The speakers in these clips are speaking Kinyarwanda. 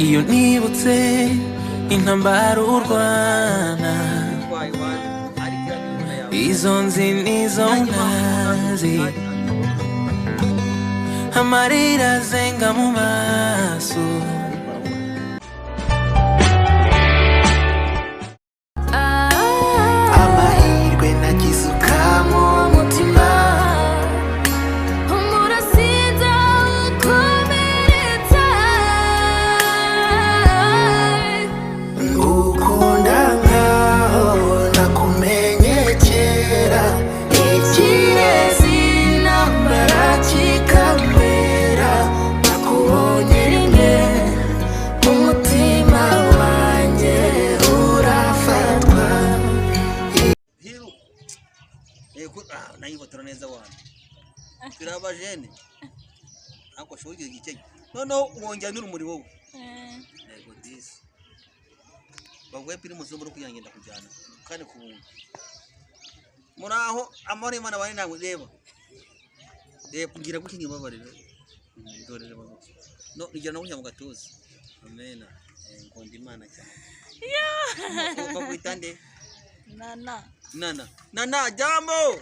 Iyo nibutse intambara urwana, Bitwaye wane, ariko iriya ni yawe. Izo nzi nizo ntazi, amarira azenga mu maso. Amahirwe nagize ukama umutima. Umurasinza ukomeretsa. Ngukunda nkaho nakumenye kera, ikirezi intambara kikamera. Nakubonye rimwe, umutima wanjye urafatwa. Hiru. Nayifotora neza wana. Turi abajene. Ariko shoboye igihe. Noneho wongera n'urumuri wowe. Yego disi. Baguhe piri muzumbura kugira ngo ngenda kujyana kandi ku buntu. Muraho, amahoro y'Imana bane nawe. Reba. Reba ngira gutya nkibabarira. Dore reba gutya. No ngira no gutya mu gatuza. Amena. Nkunda Imana cyane. Bakwita nde? Nana. Nana. Nana, jambo.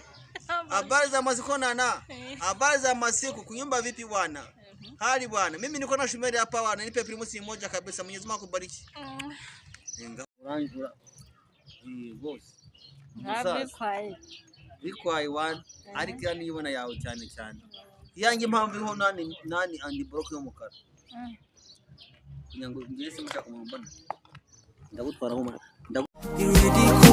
Habari za masiku, Nana? Habari za masiku, kunyumba vipi bwana? Hali bwana. Mimi niko na shumeri hapa bwana. Nipe primusi moja kabisa. Mwenyezi Mungu akubariki. Inga. Uranjura. Bose. Ntabikwaye. Bikwaye wana. Ariko iriya niyo ibona yawe cyane cyane. Iyanjye impamvu iriho nani nani andi block y'umukara. Kugira ngo ngire se mushaka umuntu mbona. Ndagutwara aho. You ready?